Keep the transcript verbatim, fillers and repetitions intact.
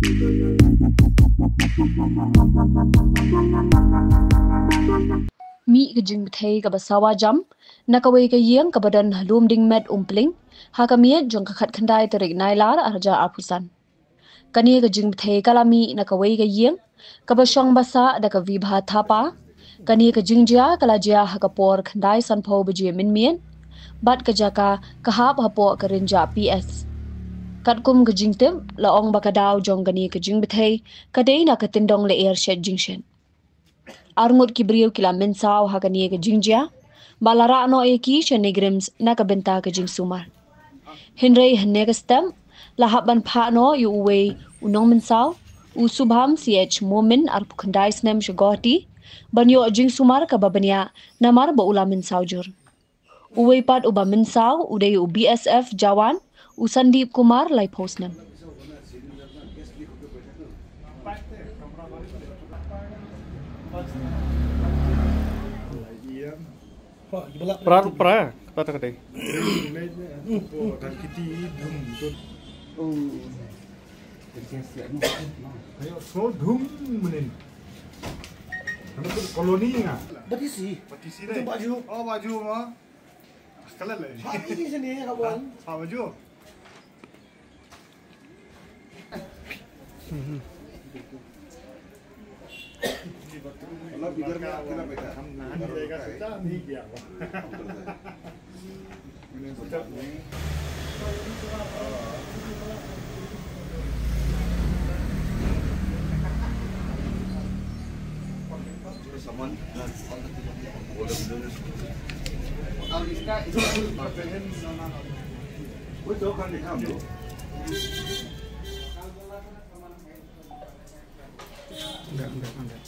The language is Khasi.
Mih ka jingbthei kaba sawa jam na kawei ka ïing kaba don ha Lum Dingmet Umpling ha ka miet jong ka khatkhyndai tarik Nailar arhajar arphew san. Kane ka jingbthei ka la mih na kawei ka ïing kaba shong ba sah da ka Vibha Thapa. Kane ka jingjia ka la jia ha ka por khyndai sanphew baje mynmiet bad ka jaka ka hap hapoh ka Rynjah P S. Katkum ka jingtip la ong ba ka daw jong kane ka jingbthei ka dei na ka tyndong lyer shet jingshet. Arngut ki briew ki la mynsaw ha kane ka jingjia bad la rah noh ïa ki sha NEIGRIHMS na ka bynta ka jingsumar. Hynrei hynne ka step la hap ban phah noh ïa uwei u nongmynsaw, u Subham C H Momin, arphew khyndai snem, sha Guwahati ban ïoh jingsumar kaba bniah namar ba u la mynsaw jur. Uwei pat uba mynsaw u dei u B S F jawan, u Sandeep Kumar, laiphew snem. Pra, pra, pra ta ka dei. Ayo, so dhum menin. Hana tu koloni nga. Batisi. Batisi dei. Itu baju. Oh, baju ma. Kalan le. Ha, ini sini, kawan. Ha, baju. Enggak, enggak, enggak.